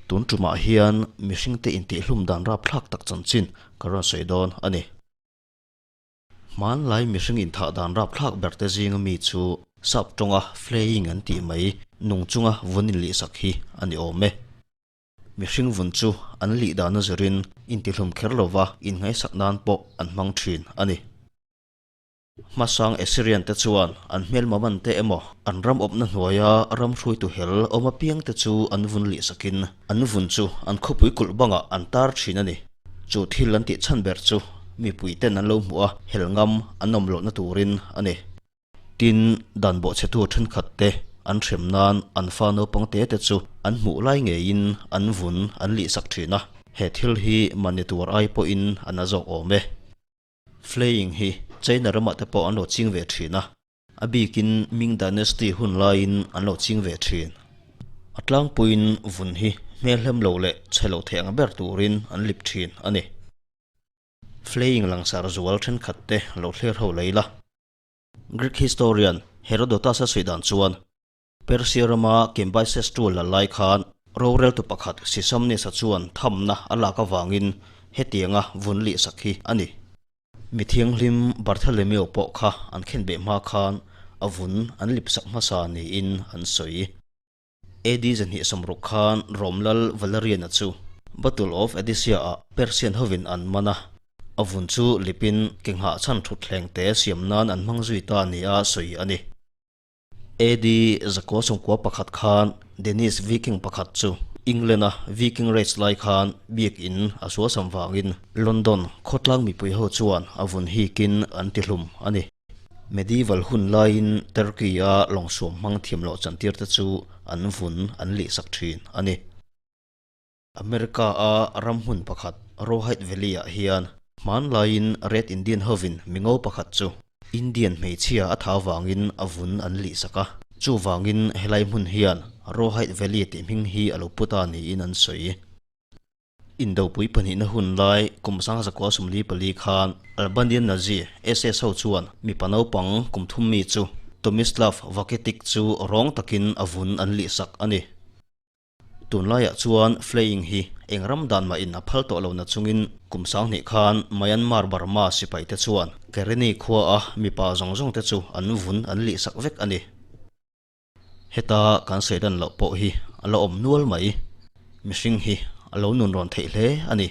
Tun tumah hian mihringte intihhlum dan rapthlak tak chanchin ka rawn sawi dawn a ni. Hmanlai mihring inthah dan rapthlak berte zinga mi chu sap tawnga flaying an tih mai nung chunga vun inlihsak hi a ni awm e. Mihring vun chu an lih dana zirin intihlum kher lova inngaihsak nan pawh an hmang thin a ni. Hmasang Assyrian te chuan an hmelma man te emaw an ram awpna hnuaia ram hruaitu hel awm apiang te chu an vun lih sakin an vun chu an khawpui kulh bangah an tar thin a ni. Chu thil an tih chhan ber chu mipui ten an lo hmuh a hel ngam an awm lohna turin a ni. Tin, dan bawhchhetu thenkhat te an hrem nan an fa naupang te te chu an hmuh lai ngeiin an vun an lih sak thin a, he thil hi mahni tuar ai pawhin a na zawk awm e. Flaying hi China ramah te pawh an lo ching ve thin a, a bikin Ming Dynasty hun laiin an lo ching ve thin. A tlangpuiin vun hi hmelhem lo leh chhe lo thei ang ber turin an lip thin a ni. Flaying langsar zual thenkhat te lo thlir ho lei la. Greek historian Herodotus-a sawi dan chuan Persia rama Cambyses tul la lai khan roreltu pakhat Sisamnes-a chuan thamna a lak avangin hetianga vun lihsak hi a ni. Mi thianghlim Bartholomew pawh kha an khenbeh hma khan a vun an lipsak hmasa niin an sawi. AD 260 khan Rom lal Valerian-a chu Battle of Adisia-ah Persian hovin an man a, a vun chu lipin ke nghah chhan thutthleng te siam nan an hmang zui ta nia sawi a ni. AD 991 khan Danish Viking pakhat chu England-a Viking Raids lai khan biak in a sualsam vangin London khawtlang mipui ho chuan a vun hikin an tihlum a ni. Medieval hun laiin Turkey-a lawngsuam hmang thiam loh chantir te chu an vun an lihsak thin a ni. America-a ram hmun pakhat Rawhide Valley-ah hian hmanlaiin Red Indian hovin mingo pakhat chu Indian hmeichhia a tha vangin a vun an lihsak a. Chuvangin helai hmun hian Rawhide Valley tih hming hi a lo pu ta niin an sawi. Indopui pahnihna hun lai kum 1944 khan Albanian Nazi SS ho chuan mipa naupang kum thum mi chu Tomislav Vucetic chu rawng takin a vun an lihsak a ni. Tunlaiah chuan flaying hi eng ram dan mahin a phal tawh lo na chungin kum sanghnih khan Myanmar Burma sipaite chuan Karenni khuaa mipa zawng zawng te chu an vun an lihsak vek a ni. Heta kan sawi dan loh pawh hi a la awm nual mai. Mihring hi a lo nun rawn theih hle a ni.